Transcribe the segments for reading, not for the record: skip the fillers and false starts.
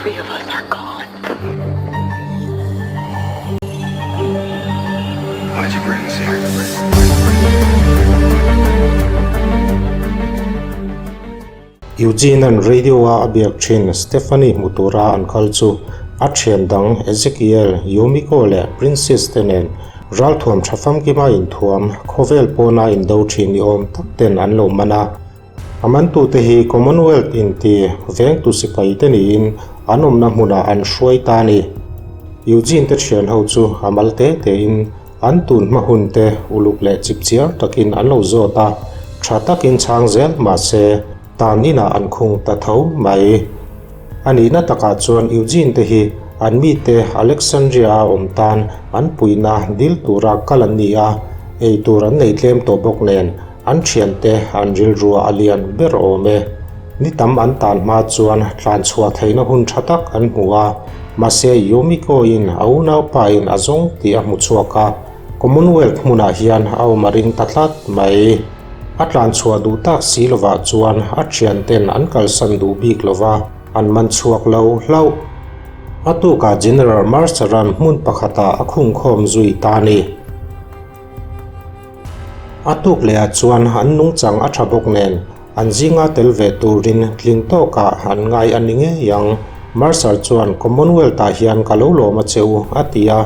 Three of us are gone. Why'd you bring us here? Eugene-a'n radio-a a biak thin Stephanie hmu tura an kal chu a thian dang Ezekiel, Yumiko leh Princess te nen ralthuam tha famkima inthuam khawvel pawna indo thin ni awm tak ten an lo man a. A mantute hi Commonwealth inti vengtu sipai te niin an awmna hmunah an hruai ta a ni. Eugene te thian ho chu a mal te tein an tun hma hun te uluk leh chipchiar takin an lo zawt a, tha takin chhang zel mahse tan inah an khung ta tho mai. A nihna takah chuan Eugene te hi an mite Alexandria a awm tan an puihna dil tura kal an ni a, eitur an nei tlem tawh bawk nen An thiante an rilrua a lian ber awm e. Ni tam an tan hma chuan tlan chhuah theihna hun tha tak an hmu a, mahse Yumiko-in a unaupain a zawng tih a hmu chhuak a, Commonwealth hmunah hian a awm a ring ta tlat mai. A tlan chhuah duh tak si lovah chuan a thianten an kalsan duh bik lova, an man chhuak lo hlauh. A tukah General Mercer-a'n hmun pakhatah a khungkhawm zui ta a ni. A tuk leh ah chuan an nungchang a tha bawk nen an zinga tel ve turin tling tawkah an ngai a ni ngei ang. Mercer chuan Commonwealth ah hian ka lo lawm a che u a ti a.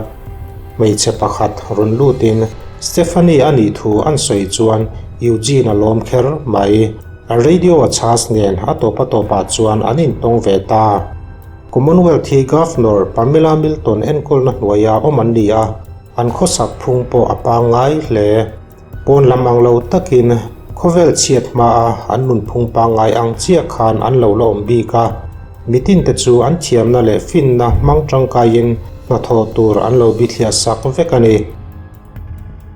Hmeichhe pakhat rawn lutin Stephanie a nih thu an sawi chuan Eugene a lawm kher mai. A radio a chhas nen a tawp a tawpah chuan an intawng ve ta. Commonwealth hi Governor Pamela Milton enkawlna hnuaia awm an ni a. An khawsak phung pawh a pangngai hle. Pawn lam ang lo takin khawvel chhiat hmaa an nunphung pangngai ang chiah khan an lo la awm bik a. Mitinte chu an thiamna leh finna hmang tangkaiin hnathawh tur an lo bithliah sak vek a ni.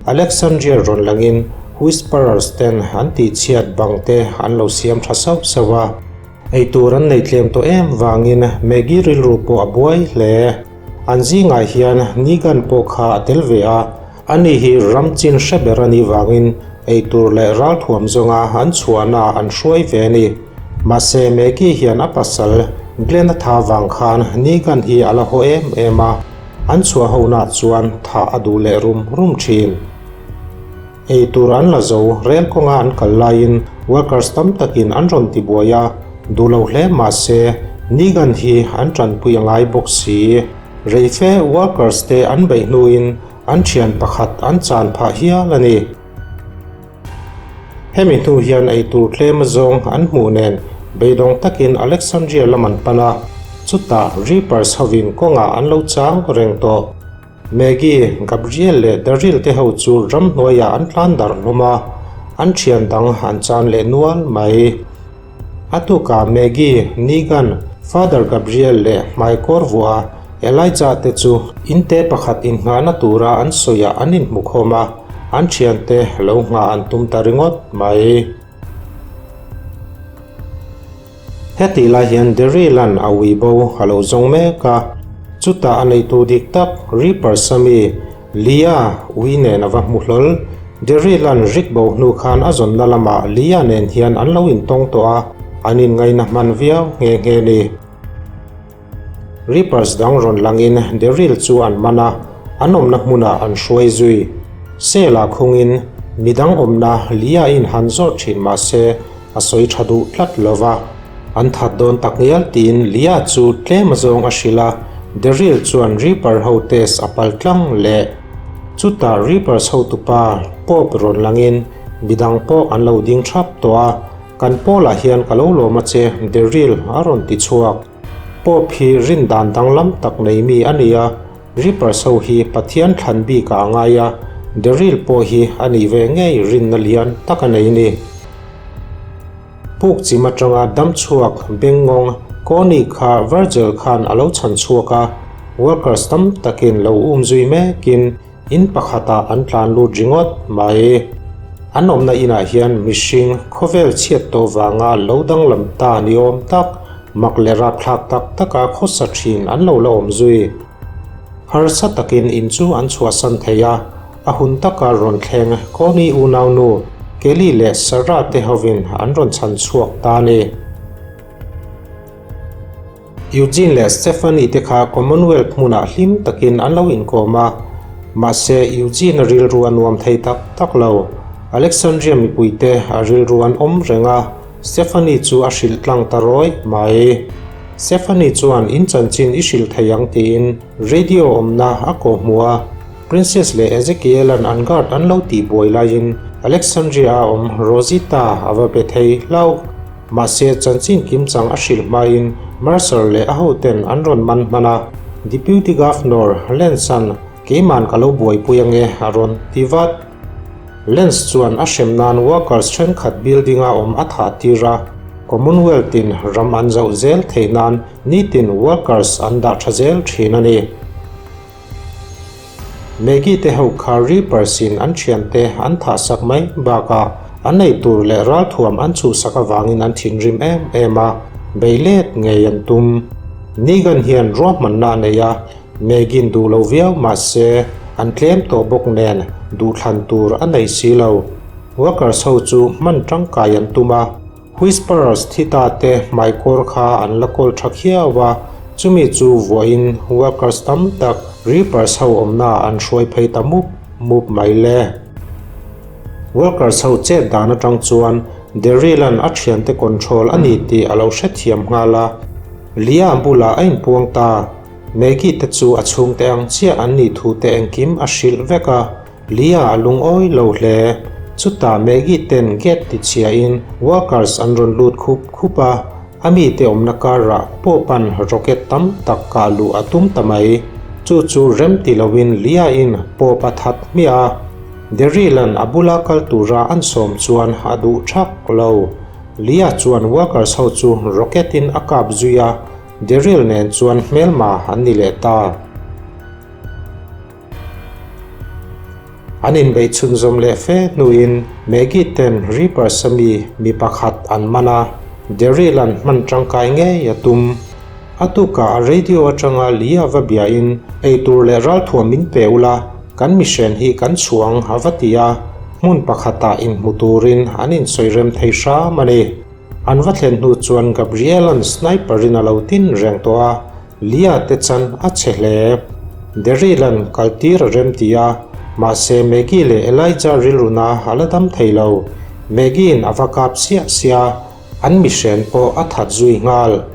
Alexandria rawn langin Whisperers ten an tihchhiat bang te an lo siam tha sauh sauh a. Eitur an nei tlem tawh em vangin Maggie rilru pawh a buai hle. An zingah hian Negan pawh kha a tel ve a, ani hi ram chin hre ber a nih vangin eitur leh ralthuam zawnga an chhuahna an hruai ve a ni. Mahse Maggie hian a pasal Glenn a tha vang khan Negan hi a la haw em em a, an chhuah honaah chuan thah a duh leh rum rum thin. Ei tur an la zo, rel kawnga an kal laiin workers tam takin an rawn ti buai a, duh lo hle mah se Negan hi an tanpui a ngai bawk si. Reife workers te an beih hnuin an thian pakhat an chan phah hial a ni. Hemi hnu hian ei tur tlem azawng an hmuh nen beidawng takin Alexandria lam an pan a, chutah Reapers hovin kawngah an lo chang reng tawh. Maggie, Gabriel leh Daryl te ho chu ramhnuaiah an tlan darh hlawm a, an thian dang an chan leh nual mai. A tukah Maggie, Negan, Father Gabriel leh hmaikawr vuah Elijah te chu inte pakhat innghahna tura an sawiah an inhmukhawm a, an thiante lo nghah an tum ta ringawt mai. Hetih lai hian Daryl-a'n a ui bo a lo zawng mek a, chutah a neitu dik tak Reaper Sammy, Leah ui nen a va hmu hlawl. Daryl-a'n Rick bo hnu khan a zawnna lamah Leah nen hian an lo intawng tawh a, an inngaina hman viau nghe nghe ni. Reapers dang rawn langin Daryl chu an man a, an awmna hmunah an hruai zui. Cell-ah khungin midang awmna Leah-in han zawt thin mah se a sawi tha duh tlat lo va. An that dawn tak ngial tiin Leah chu tlem azawng a hrilh a, Daryl chuan Reaper ho test a pal tlang leh. Chutah Reapers hotupa Pope rawn langin midang pawh an lo ding thap tawh a, Kan pawlah hian ka lo lawm a che, Daryl a rawn ti chhuak. Pope hi rin dan danglam tak nei mi a ni a, Reapers ho hi Pathian thlan bikah a ngai a, Daryl pawh hi a nih ve ngei rinna lian tak a nei ni. Puk chim atanga dam chhuak Bengngawng Connie kha Virgil khan a lo chhan chhuak a, workers tam takin lo um zui mekin, In pakhatah an tlan lut ringawt mai. An awmna inah hian mihring khawvel chhiat tawh vanga lo danglam ta ni awm tak, mak leh rapthlak tak taka khawsa thin an lo la awm zui. Harsa takin in chu an chhuahsan thei a, a hun taka rawn thleng Connie unaunu Kelly leh Sarah te hovin an rawn chhan chhuak ta a ni. Eugene leh Stephanie te kha Commonwealth hmunah hlim takin an lo inkawm a, mahse Eugene-a rilru a nuam thei tak tak lo. Alexandria mipuite a rilru an awm reng a, Stephanie chu a hrilh tlang ta rawi mai. Stephanie chuan in chanchin i hrilh thei ang tiin radio awmna a kawhhmuh a, Princess leh Ezekiel-a'n an guard an lo tihbuai laiin Alexandria-a awm Rosita a va be thei hlauh. Mahse, chanchin kimchang a hrilh hmain Mercer leh a hoten an rawn man hman a, Deputy Governor Lance-a'n keiman ka lo buaipui ange a rawn ti vat. Lance chuan a hrem nan workers thenkhat building-a awm a thah tir a, Commonwealth-in ram an zauh zel theih nan nitin workers an dah tha zel thin a ni. Maggie te ho kha Reapers in an thiante an thah sak mai bakah an ei tur leh ralthuam an chhuhsak avangin an thinrim em em a, bei let ngei an tum. Negan hian ruahmanna a nei a, Maggie-in duh lo viau mahse an tlem tawh bawk nen duhthlan tur a nei si lo. Workers ho chu hman tangkai an tum a. Whisperers thi ta te hmaikawr kha an la kawl tha khiau a, chumi chu vuahin workers tam tak Reapers ho awmna an hruai phei ta mup mup mai le. Workers ho chet dan atang chuan Daryl-a'n a thiante control a ni tih a lo hrethiam nghal a, Leah bulah a inpuang ta. Maggie te chu a chhungte ang chiah an nih thu te engkim a hrilh vek a, Lia a lungawi lo hle. Chutah Maggie ten gate ti chhiahin workers an rawn lut khup khup a, a mite awmna karah pawh pan rocket tam tak kah luh a tum ta mai. Chu chu rem ti loin Lia in pawp a that hmiah a. Daryl-a'n a bula kal tura an sawm chuan a duh thak lo. Lia chuan workers ho chu rocket in a kap zui a, Daryl nen chuan hmelma an ni leh ta. An inbeih chhunzawm leh fe hnuin Maggie ten Reapers a mi mi pakhat an man a, Daryl-a'n hman tangkai ngei a tum. A tukah a radio atanga Lee-a va biain eitur leh ralthuam min pe ula, kan mihren hi kan chhuang a va ti a, hmun pakhatah inhmu turin an insawi rem thei hram a ni. An va thlen hnu chuan Gabriel-a'n sniper-in a lo tin reng tawh a, Lia te chan a chhe hle. Daryl-a'n kaltir a rem ti a, mahse Maggie leh Elijah rilruna a la dam thei lo. Maggie-in a va kap siah siah a, an mihren pawh a that zui nghal.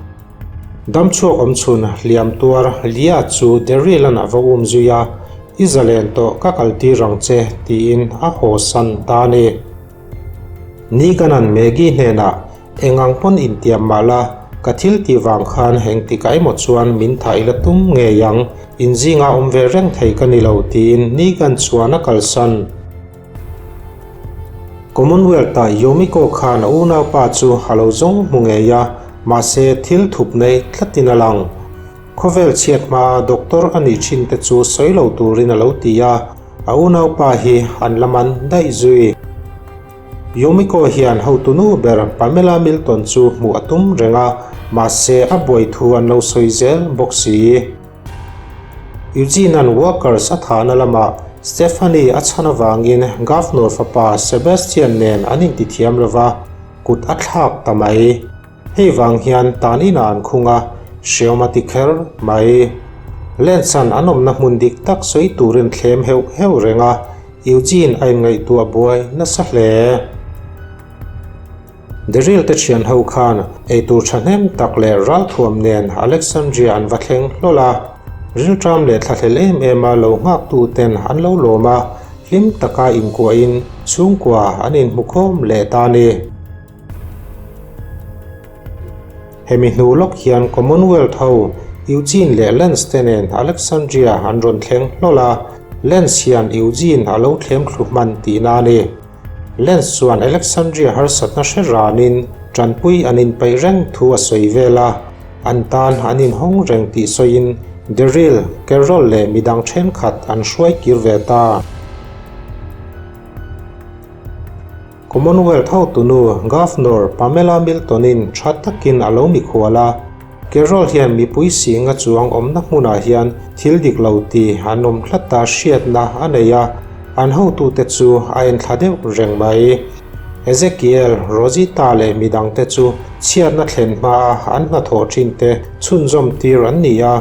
Damchhuak awmchhun hliam tuar Lia chu Daryl-a'n a va um zui a, I zalen tawh ka kaltir ang che tiin a haw san ta a ni. Negan-a'n Maggie hnenah, Eng ang pawn intiam mah la, ka thil tih vang khan engtikah emaw chuan min thah ila tum ngei ang, inzingah awm ve reng thei ka ni lo, tiin Negan chuan a kalsan. Commonwealth-ah Yomiko khan a unaupa chu a lo zawng hmu ngei a, mahse thil thup nei tlatin a lang. Khawvel chhiat hmaa doctor a nih thin te chu sawi lo turin a lo ti a, a unaupa hi an la man daih zui. Yumiko hian hotunu ber Pamela Milton chu hmuh a tum reng a, mahse a buai thu an lo sawi zel bawk si. Eugene-a'n Walkers a thahna lamah Stephanie a chhan avangin Governor fapa Sebastian nen an intithiam lova, kut a thlak ta mai. Hei vang hian tan inah an khung a, hreawm a ti kher mai. Lance-a'n an awmna hmun dik tak sawi turin thlem heuh heuh reng a, Eugene a inngaihtuah buai nasa hle. Daryl te thian ho khan eitur thahnem tak leh ralthuam nen Alexandria an va thleng hlawl a, rilṭam leh thlahlel em em a lo nghaktu ten an lo lawm a, hlim taka inkuahin chhungkua an inhmukhawm leh ta a ni. Hemi hnu lawk hian Commonwealth ho Eugene leh Lance te nen Alexandria an rawn thleng hlawl a, Lance hian Eugene a lo thlem thlu hman tihna a ni. Lance chuan Alexandria harsatna hre ranin tanpui an inpeih reng thu a sawi vel a, an tan an inhawng reng tih sawiin Daryl, Carol leh midang thenkhat an hruai kir ve ta. Commonwealth hotunu Governor Pamela Milton-in tha takin a lo mikhual a, Carroll hian mipui singa chuang awmna hmunah hian thil dik lo ti an awm tlat a hriatna a nei a, an hotute chu a enthla deuh reng mai. Ezekiel, Rosita leh midangte chu chhiatna thlen hmaa an hnathawh thinte chhunzawm tir an ni a.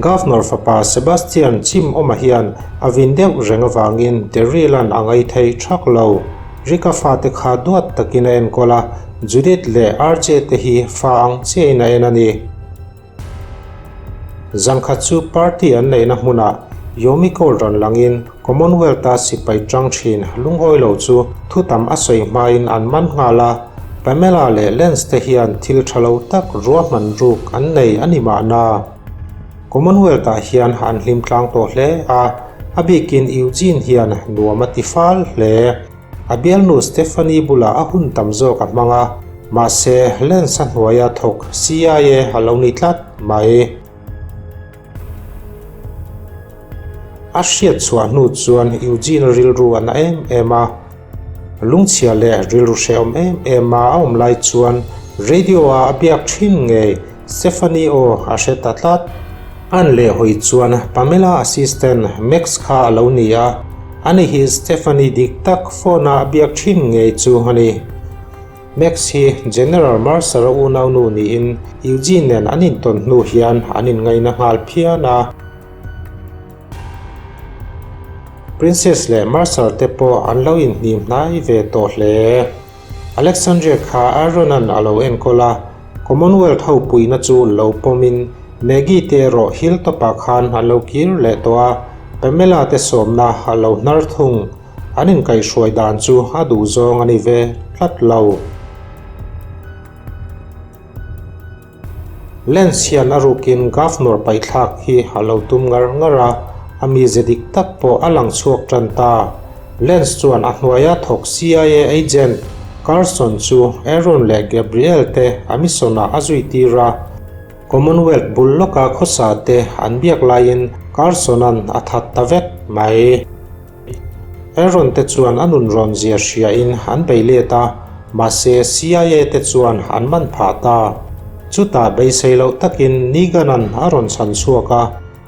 Governor fapa Sebastian chim awma hian a vin deuh reng avangin Daryl-a'n a ngai thei thak lo. Rick-a fate kha duat takin a enkawl a, Judith leh RJ te hi fa ang chiahin a en a ni. Zankhat chu party an neihna hmunah Yomiko rawn langin Commonwealth-a sipai tang thin lungawi lo chu thu tam a sawi hmain an man nghal a, Pamela leh Lance te hian thil tha lo tak ruahman ruk an nei a ni mahna. Commonwealth-ah hian an hlim tlang tawh hle a, a bikin Eugene hian nuam a ti fal hle. A bialnu Stephanie bulah a hun tam zawk a hmang a, mahse Lance a hnuaia thawk CIA a lo ni tlat mai. A hriat chhuah hnu chuan Eugene rilru a na em em a, lungchhia leh rilru hrehawm em em a a awm lai chuan radio a a biak thin ngei Stephanie aw a hre ta tlat. An leh hawi chuan Pamela assistant Max kha a lo ni a, ani hi Stephanie dik tak phone a a biak thin ngei chu a ni. Max hi General Mercer-a unaunu niin Eugene nen an intawn hnu hian an inngaina nghal phian a. Princess leh Mercer te pawh an lo inhnim hnai ve tawh hle. Alexandria kha Aaron-a'n a lo enkawl a, Commonwealth ho puihna chu lo pawmin Maggie te erawh Hilltop-ah khan an lo kir leh tawh a, Pamela te sawmna a lo hnar thung. An inkaihhruai dan chu a duh zawng a ni ve tlat lo. Lens hian a rukin Governor paihthlak hi a lo tum ngar ngar a, a mize dik tak pawh a lang chhuak tan ta. Lens chuan a hnuaia thawk CIA agent Carson chu Aaron leh Gabriel te a mission-ah a zui tir a. Commonwealth bul lawka khawsa te an biak laiin Carson-a'n a that ta vek mai. Aaron te chuan a nun rawn zia hria in an bei let a, mahse CIA te chuan an man phah ta. Chutah beisei loh takin Negan-a'n a rawn chhan chhuak a,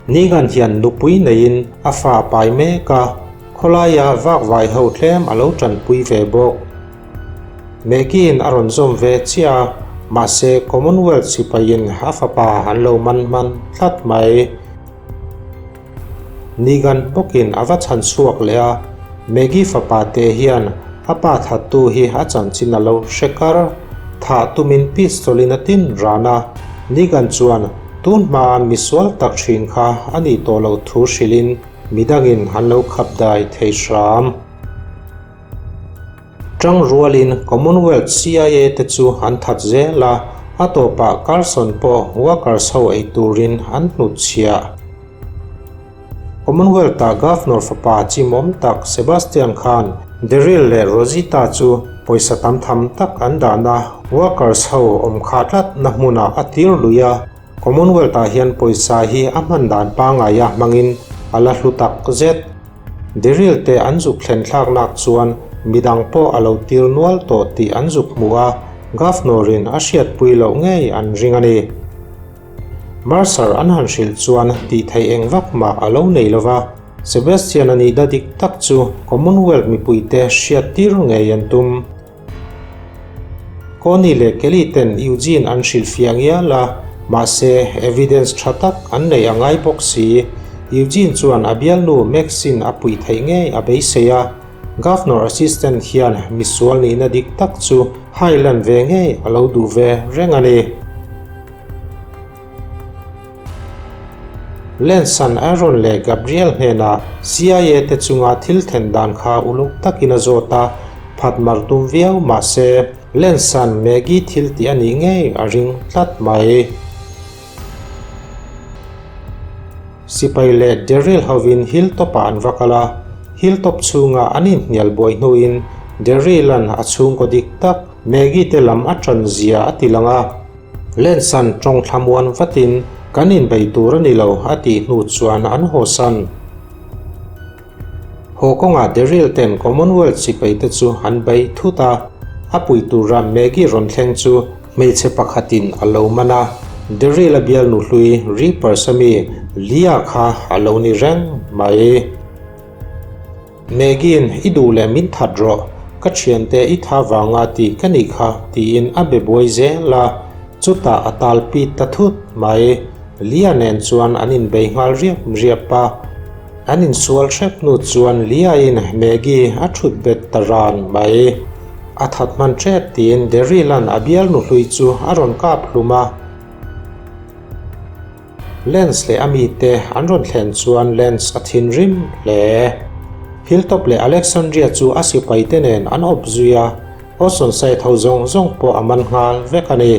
Negan hian nupui neiin a fa a pai mek a, khawlaia vakvai ho tlem a lo tanpui ve bawk. Maggie-in a rawn zawm ve chiah a, mahse Commonwealth sipaiin a fapa an lo man hman tlat mai. Negan bawkin a va chhan chhuak leh a, Maggie fapa te hian a pa thattu hi a chanchin a lo hre kar. Thah tumin pistol in a tin ran a, Negan chuan tun hmaa misual tak thin kha a nih tawh loh thu hrilhin midangin an lo khap dai thei hram. Tang rualin Commonwealth CIA te chu an that zel a, a tawpah Carson pawh workers ho ei turin an hnutchhiah. Commonwealth-ah Governor fapa chimawm tak Sebastian khan Daryl leh Rosita chu pawisa tam tham tak an dahna workers ho awm khah tlatna hmunah a tir lui a, Commonwealth-ah hian pawisa hi a hman dan pangaia hmangin a la hlu tak zet. Daryl te an zuk thlen thlak lak chuan midang pawh a lo tir nual tawh tih an zuk hmu a, Governor-in a hriatpui loh ngei an ring a ni. Mercer an han hrilh chuan tih theih eng vak mah a lo nei lo va, Sebastian a nihna dik tak chu Commonwealth mipuite hriattir ngei an tum. Connie leh Kelly ten Eugene an hrilhfiah ngial a, mahse evidence tha tak an nei a ngai bawk si. Eugene chuan a bialnu Maxine a puih theih ngei a beisei a, Governor assistant hian misual nihna dik tak chu hai lan ve ngei a lo duh ve reng a ni. Lance-a'n Aaron leh Gabriel hnenah CIA te chunga thil thlen dan kha uluk takin a zawt a, phat mar tum viau mah se Lance-a'n Maggie thil tih a nih ngei a ring tlat mai. Sipai leh Daryl hovin Hilltop-ah an va kal a, Hilltop chhunga an inhnial buai hnuin Daryl-a'n a chhungkaw dik tak Maggie te lam a ṭan zia a ti lang a. Lensan tawng thlamuan vatin kan inbei tur a ni lo a tih hnu chuan an hawsan. Haw kawngah Daryl ten Commonwealth sipai te chu an bei thut a, a pui tura Maggie rawn thleng chu hmeichhe pakhatin a lo man a, Daryl a bialnu hlui Reapers ami Leah kha a lo ni reng mai. Megi'n i duh leh min that rawh, ka thiante i tha vanga ti ka nih kha tiin a be buai zel a, chutah a tal pit ta thut mai. Lia nen chuan an inbei nghal riap riap a, an insual hrep hnu chuan Lia-in Maggie a thut bet ta ran mai. A that hman tep tiin Daryl-a'n a bialnu hlui chu a rawn kap hlum a. Lens leh a mite an rawn thlen chuan Lens a thinrim hle. Hilltop leh Alexandria chu a sipaite nen an awp zui a, Oceanside ho zawng zawng pawh a man nghal vek a ni.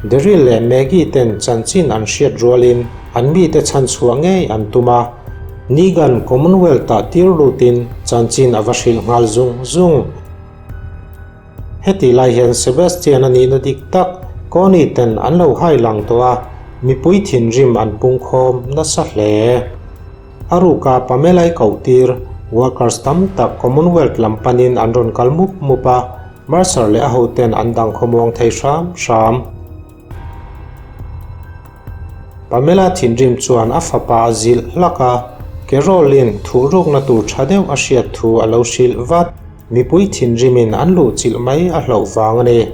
Daryl leh Maggie ten chanchin an hriat rualin an mite chhanchhuah ngei an tum a, Negan Commonwealth-ah tir lutin chanchin a va hrilh nghal zung zung. Hetih lai hian Sebastian a nihna dik tak Connie ten an lo hai lang tawh a, mipui thinrim an pungkhawm nasa hle. A ruka Pamela-i kohtir workers tam tak Commonwealth lam panin an rawn kal mup mup a, Mercer leh a hoten an dang khawmuang thei hram hram. Pamela thinrim chuan a fapa a zilh hlak a, Carol-in thuhrukna tur tha deuh a hriat thu a lo hrilh vat. Mipui thinrimin an luhchilh mai a hlauh vang a ni.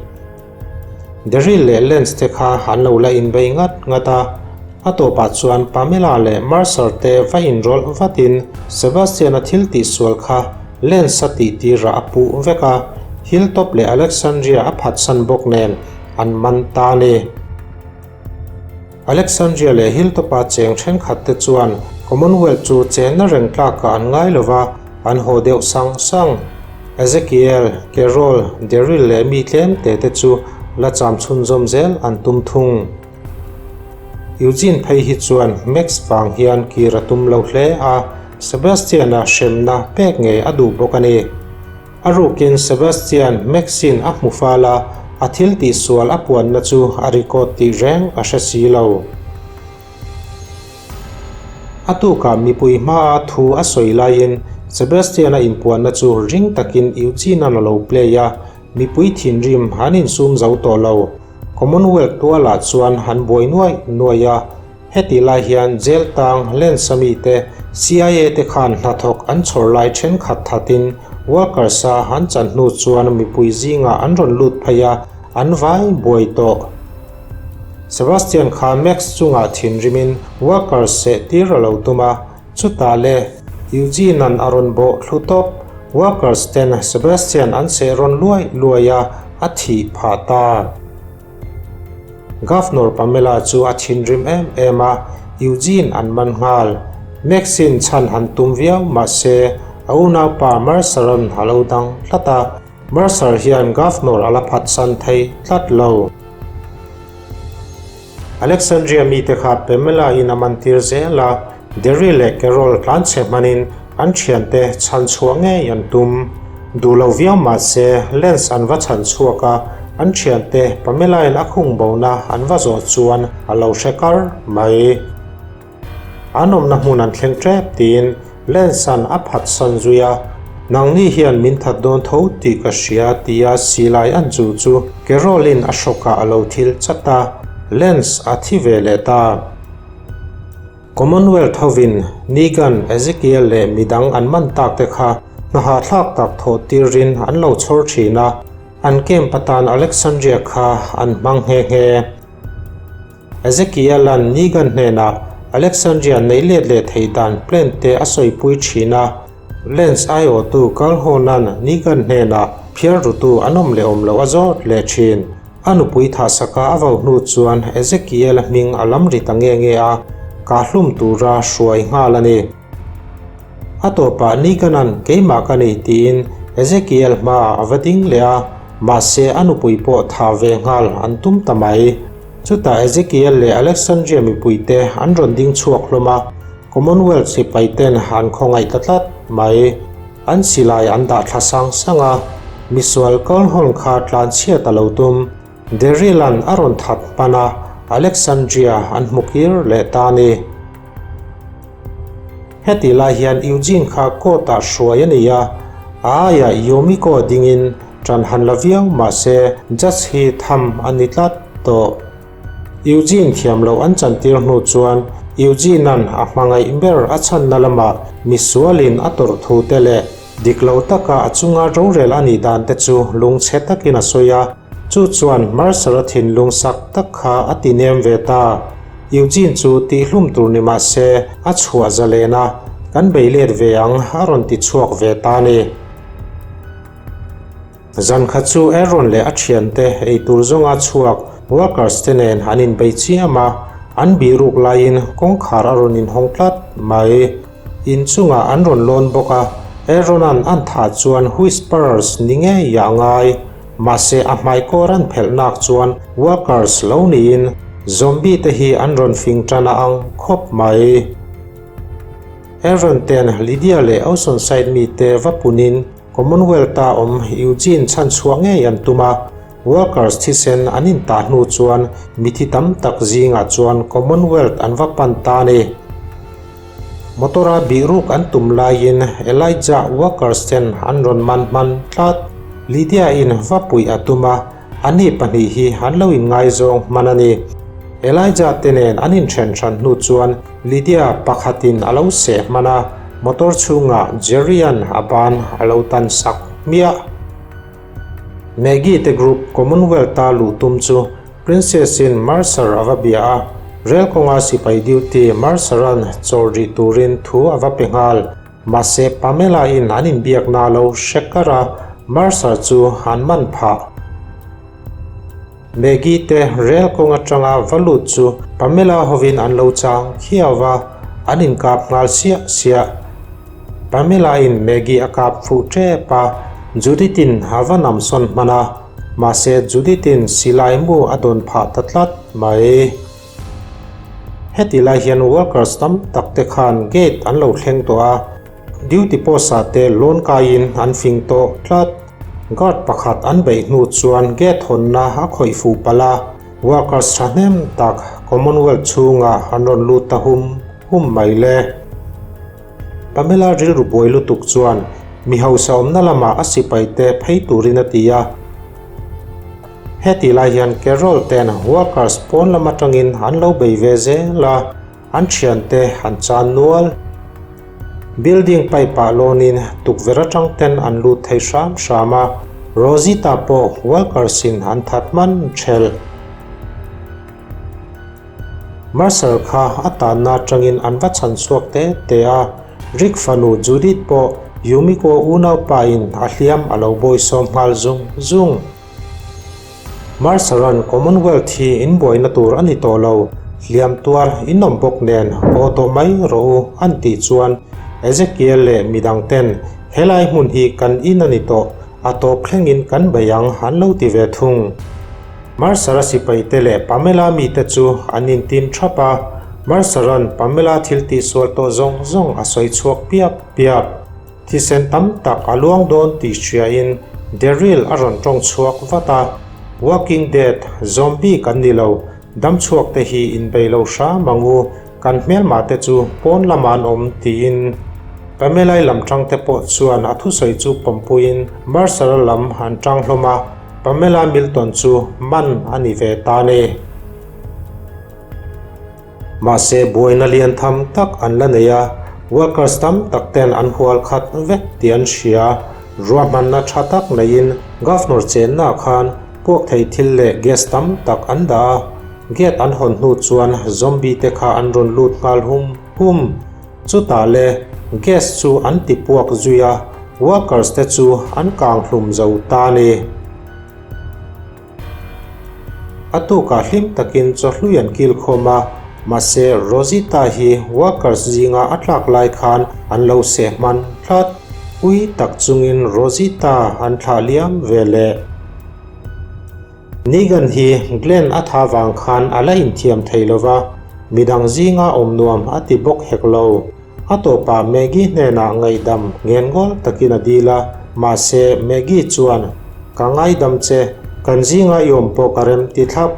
Daryl leh Lance te kha an lo la inbei ngat ngat a, a tawpah chuan Pamela leh Mercer te va inrawlh vatin Sebastian-a thil tihsual kha Lance-a tih tirah a puh vek a, Hilltop leh Alexandria a phatsan bawk nen an man ta a ni. Alexandria leh Hilltop-a cheng thenkhat te chuan Commonwealth chu chenna reng tlakah an ngai lo va, an haw deuh sang sang. Ezekiel, Carol, Daryl leh mi tlem te te chu la cham chhunzawm zel an tum thung. Eugene phei hi chuan Max vang hian kir a tum lo hle a, Sebastian-a hremna pek ngei a duh bawk a ni. A rukin Sebastian Maxine a hmu fal a, a thil tihsual a puanna chu a record tih reng a hre si lo. A tukah mipui hmaa thu a sawi laiin Sebastian-a inpuanna chu ring takin Eugene-a'n a lo play a, mipui thinrim an insum zo tawh lo. Commonwealth tualah chuan an buai nuaih nuaih a, Hetih lai hian jail tang Lens-a mite CIA te khan hnathawk an chhawr lai thenkhat thatin workers-a an chan hnu chuan mipui zingah an rawn lut phei a, an vai buai tawh. Sebastian kha Max chungah thinrimin workers seh tir a lo tum a, chutah le Eugene-a'n a rawn bawh thlu tawp. Workers ten Sebastian an seh rawn luai luai a, a thih phah ta. Governor Pamela chu a thinrim em em a, Eugene an man nghal. Maxine chhan han tum viau mahse a unaupa Mercer-a'n a lo dang tlat a, Mercer hian Governor a la phatsan thei tlat lo. Alexandria mite kha Pamela-in a mantir zel a, Derry leh Carol tlanchhe hmanin an thiante chhan chhuah ngei an tum. Duh lo viau mahse Lance an va chhan chhuak a, an thiante Pamela-in a khung bona an va zawh chuan a lo hre kar mai. An awmna hmun an thleng tep tiin Lance-a'n a phatsan zui a, Nangni hian min that dawn tho tih ka hria tia silai an chu chu Carol-in a hrawkah a lo thil chat a, Lance a thi ve leh ta. Commonwealth hovin Negan, Ezekiel leh midang an man tak te kha hnahahthlak tak thawh tirin an lo chhawr thin a, an camp atan Alexandria kha an hmang nghe nghe. Ezekiel-a'n Negan hnenah Alexandria neih let leh theih dan plan te a sawipui thin a, Lens aiawhtu Calhoun-a'n Negan hnenah phiar rutu an awm leh awm loh a zawt leh thin. A nupui thahsaka a vo hnu chuan Ezekiel-a hming a lam ri ta nge nge a, kah hlum tura hruai nghal a ni. A tawpah Negan-a'n keimah ka ni tiin Ezekiel hmaah a va ding leh a, mahse a nupui pawh thah ve nghal an tum ta mai. Chutah Ezekiel leh Alexandria mipuite an rawn ding chhuak hlawm a, Commonwealth sipaiten an khawngaih ta tlat mai. An silai an dah thla sang sang a, misual Calhoun kha tlanchhiat a lo tum. Daryl-a'n a rawn that hman a, Alexandria an hmu kir leh ta a ni. Hetih lai hian Eugene kha court-ah hruai a ni a, a aiah Yumiko dingin ṭan han la viau mah se judge hi tham a ni tlat tawh. Eugene thiam loh an chantir hnu chuan Eugene-a'n a hmangaih ber a chhanna lamah misualin a tawrh thu te leh dik lo taka a chunga rorel a nih dan te chu lungchhe takin a sawi a, chu chuan Mercer-a thinlung sak tak kha a ti nem ve ta. Eugene chu tihhlum tur ni mah se a chhuah zalen a, kan bei let ve ang a rawn ti chhuak ve ta a ni. Zan khat chu Aaron leh a thiante ei tur zawnga chhuak workers te nen an inbei chiam a, an bihruk laiin kawngkhar a rawn inhawng tlat mai. Inchungah an rawn lawn bawk a, Aaron-a'n an thah chuan Whisperers ni ngei a ngai. Mahse a hmaikawr an phelh nak chuan workers lo niin zombie te hi an rawn fing tan a ang khawp mai. Aaron ten Lydia leh Oceanside mite va punin Commonwealth-a awm Eugene chhanchhuah ngei an tum a, workers thisen an intah hnu chuan mithi tam tak zingah chuan Commonwealth an va pan ta a ni. Motor-a bihruk an tum laiin Elijah workers ten an rawn man hman tlat. Lydia-in va puih a tum a, Ani pahnih hi an lo inngaizawng hman a ni. Elijah te nen an inthen hran hnu chuan Lydia pakhatin a lo seh hman a, motor chhungah Jerry-a'n a ban a lo tan sak hmiah. Maggie te group Commonwealth-a luh tum chu Princess-in Mercer a va bia a, rel kawnga sipai duty Mercer-a'n chawl rih turin thu a va pe nghal. Mahse, Pamela-in an inbiakna a lo hre kar a, Mercer chu an man phah. Maggie te rel kawng atanga va lut chu Pamela hovin an lo chang khiau a, an inkap nghal siah siah. Pamela-in Maggie a kap fuh tep a, Judith-in a va namsawn hman a, mahse Judith-in silai mu a dawn phah ta tlat mai. Heti lai hian workers tam tak te khan gate an lo thleng tawh a, duty post ah te lawn kaiin an fing tawh tlat. Guard pakhat an beih hnu chuan gate hawnna a khawih fuh palh a, workers thahnem tak Commonwealth chhungah an rawn lut ta hum hum mai le. Pamela rilru buai lutuk chuan mi hausa awmna lamah a sipai te phei turin a ti a. Heti lai hian Carol ten workers pawn lam atangin an lo bei ve zel a, an thiante an chan nual. Building pipe ah lawnin tukverh atang ten an lut thei hram hram a, Rosita pawh workers in an that hman thelh. Mercer kha a tanna atangin an va chhan chhuak te te a, Rick fanu Judith pawh Yumiko unaupa in a hliam a lo bawisawm nghal zung zung. Mercer-a'n Commonwealth hi in buaina tur a ni tawh lo, hliam tuar in awm bawk nen haw tawh mai rawh u an tih chuan Ezekiel leh midang ten helai hmun hi kan in a ni tawh, a tawp thlengin kan bei ang an lo ti ve thung. Mercer-a sipaite leh Pamela mite chu an intin thap a, Mercer-a'n Pamela thil tihsual tawh zawng zawng a sawi chhuak piap piap. Thisen tam tak a luang dawn tih hriain Daryl a rawn tawng chhuak vat a, Walking Dead, zombie kan ni lo, dam chhuak te hi inbei lo hram ang u, kan hmelmah te chu pawn lamah an awm tiin. Pamela-i lam tang te pawh chuan a thusawi chu pawmpuiin Mercer-a lam an tang hlawm a, Pamela Milton chu man a ni ve ta ni. Mahse buaina lian tham tak an la nei a, workers tam tak ten an hual khat vek tih an hria. Ruahmanna tha tak neiin Governor chenna khan puak thei thil leh gas tam tak an dah a, gate an hawn hnu chuan zombie te kha an rawn lut nghal hum hum. Chutah le gas chu an ti puak zui a, workers te chu an kang hlum zo ta a ni. A tukah hlim takin chawhlui an kil khawm a, mahse Rosita hi workers zinga a tlak lai khan an lo seh hman tlat. Ui tak chungin Rosita an thlah liam ve leh. Negan hi Glenn a tha vang khan a la inthiam thei lo va, midang zinga awm nuam a ti bawk hek lo. A tawpah Maggie hnenah ngaihdam ngengawl takin a dil a, mahse Maggie chuan, Ka ngaidam che, kan zinga i awm pawh ka rem ti thlap.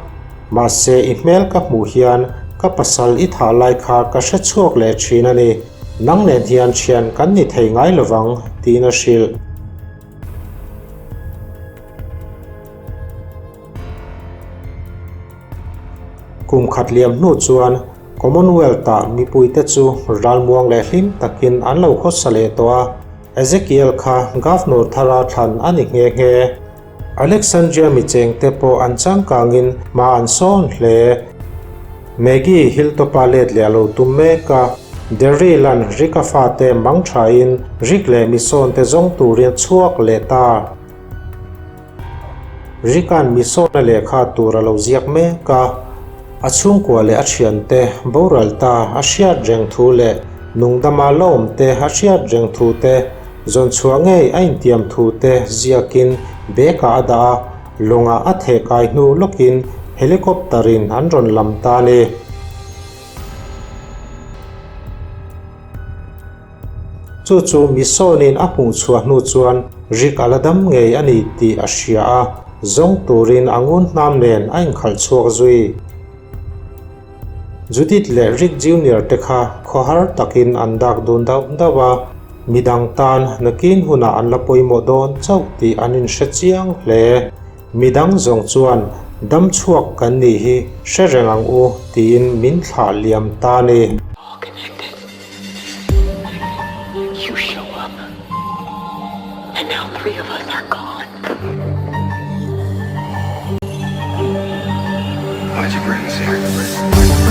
Mahse i hmel ka hmuh hian ka pasal i thah lai kha ka hre chhuak leh thin a ni, nang nen hian thian kan ni thei ngai lovang, tiin a hrilh. Kum khat liam hnu chuan. Commonwealth-ah mipuite chu ralmuang leh hlim takin an lo khawsa leh tawh a, Ezekiel kha Governor thara thlan a ni nghe nghe. Alexandria mi chengte pawh an changkangin hma an sawn hle. Maggie Hilltop-a let leh a lo tum mek a, Daryl-a'n Rick-a fate mang thain Rick leh Michonne-te zawng turin a chhuak leh ta. Rick-a'n Michonne-a lehkha tur a lo ziak mek a, a chhungkua leh a thiante boral ta a hriat reng thu leh nungdama la awmte a hriat reng thu te Zawn chhuah ngei a intiam thu te ziakin bag-ah a dah a, lawngah a theh kai hnu lawkin helicopter-in an rawn lam ta a ni. Chu chu Misawnin a hmuh chhuah hnu chuan Rick a la dam ngei a ni tih a hria a, zawng turin a ngun hnam nen a inkhalh chhuak zui. Judith leh Rick Junior te kha khawhar takin an dak dun dauh dauh a, midang tan nakin hunah an la pawimawh dawn chauh tih an inhre chiang hle. Midang zawng chuan dam chhuak kan nih hi hre reng ang u tiin min thlah liam ta a ni. Why'd you bring us here?